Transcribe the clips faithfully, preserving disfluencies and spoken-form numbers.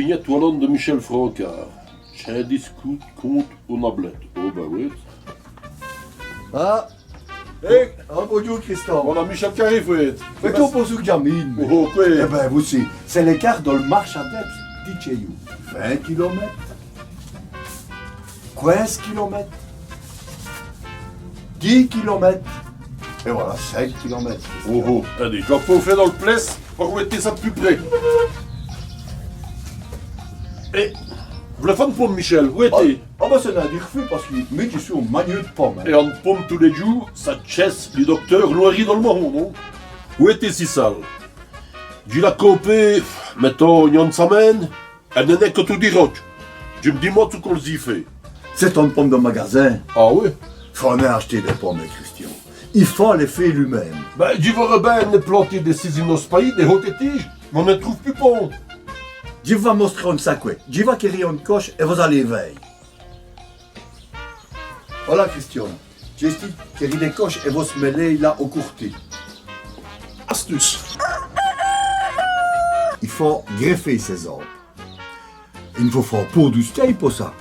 Vignète walone di Michel Francard. Tchindis contes, contes au Nablette. Oh, bin oyi. Ah. Hé, ah, bondjoû, Christian. Voilà Michel qui arive, oyi. Mins qwè qu' vos-avoz, Jamine ? Oh, qwè ? Èt bin, vos-avèz, c'èst l'ècârt dèl marche à pède, di tchèyou. Vint kilomètes. Quinze kilomètes. Dîj kilomètes. Èt voilà, cinq kilomètes. Oh, oh, alèz, dji va fé dèl plèce, pou qu' vos vèyèz ça d' pus près. Èt, v'là fé one pome, Michel, oyi. Ah, bin, ça n'a nén d' r'fèt, pace qui mi, dji seû on magneu d' pomes, in. Èt one pome tous lès djoûs, ça tchèsse li docteûr lwin.ri dèl mohon, non ? Oyi, c'èst ça. Dji l'a côpéye, mètans, i-gn-a one samin.ne. Èle n'èst nén co toudis rodje. Dji m' dimande çou qu'on-z-î fêt. C'è-st-one pome di magazin. Ah oyi ? Faut nén ach'ter dès pomes, Christian. I faut lès fé lu-min.me. Bin, dji vôreu bin plantî dès cisinos payis, dès hôtès tîjes, mins on n' troûve pus pont. Dji va vos mostrer on sacwè. Dji va quéri one coche èt vos-alèz vèy. Voilà, Christian. Dj'èstime quéri dès coches èt vos mèlèz là au coûrtî. Astuce. I faut grèfer cès-âbes. I n' faut fé pont d' stèyes pou ça.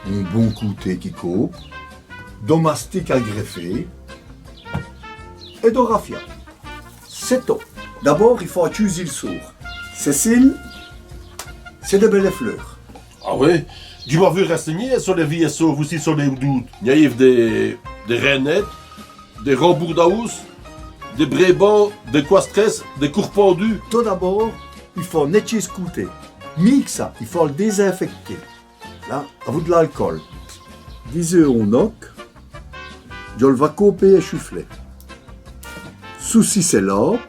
On bon coûtèy qui côpe, do mastic à grèfer èt do rafia. C'èst tot. D'abôrd, i faut tchûzi l' sôrt. Cès-ci, c'èst dès bèlès fleûrs. Ah oyi, dji m'a vèyu rèssègner so lès vîyès sôrts, vos-avèz so lès doûtes. I-gn-a dès, dès rènètes, dès rambourdawous, dès brèbants, dès cwastrèsses, dès coûrpandus. Tot d'abôrd, i faut nètèyer ç' coûtèy. Mî qu' ça, i faut l' dézinfècter. Là, avou d' l'alcol. Dizèz on octe, dji l' va côper è chuflèts. Çoci c'èst l'âbe,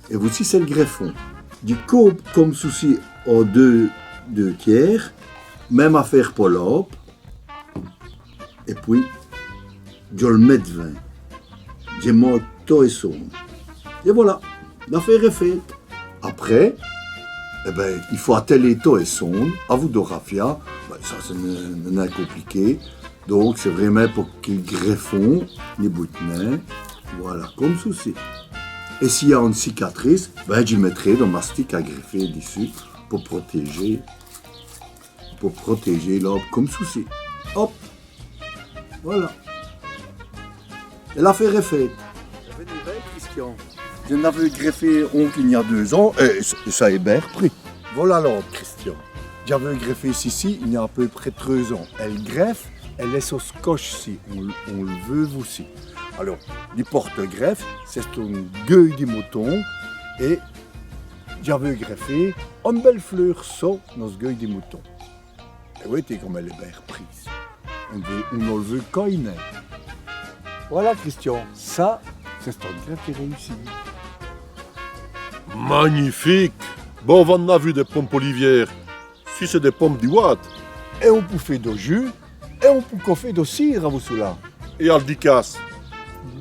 èt voci c'èst l' grèfon. Dji côpe come çoci an deûs, deûs tièrs, min.me afêre po l'âbe. Èt pwîs, dji l' mèt d'vins. Dji mèt tot èssonle. Èt voilà, l'afêre èst fête. Après, èt bin, i faut atèler tot èssonle, avou do rafia. Bin, ça, c'èst nén, nén compliqué. Donc, c'èst vrémint pou qu' li grèfon ni boute nén. Voilà, come çoci. Èt s'i-gn-a one cicatrice, bin, dji mètrè do mastic à grèfer dissus pou protèjer pou protèjer l'âbe come çoci. Hop. Voilà. Èt l'afêre èst fête. V'nèz vèy, Christian. Dj'ènn' aveû grèfé onk i-gn-a deûs-ans, èt ç', ça èst bin r'pris. Voilà l'âbe, Christian. Dj'aveû grèfé çoci i-gn-a à pô près treûs-ans. Èl grèfe, èle èst so ç' coche-ci, on, on l' veût voci. Alôrs, li pôrte-grèfe, c'è-st-one gueûye di mouton, èt dj'aveû grèfé one bèle fleûr so nosse gueûye di mouton. Èt oyi, té, come èle èst bin r'prise. On, on n' veût co i-gn-a. Voilà, Christian, ça, c'è-st-one grèfe réussie. Magnifique ! Bon, vos-avoz vèyu dès pomes po l'îviêr. Ci, c'èst dès pomes di wâde. Èt on pout fé do jus, èt on pout co fé do cîr avou çoula. Èt al dicas,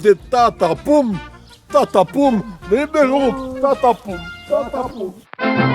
dès tâtes à pomes. Tâtes à pomes, dès bèlès tâtes à pomes, tâtes à pomes.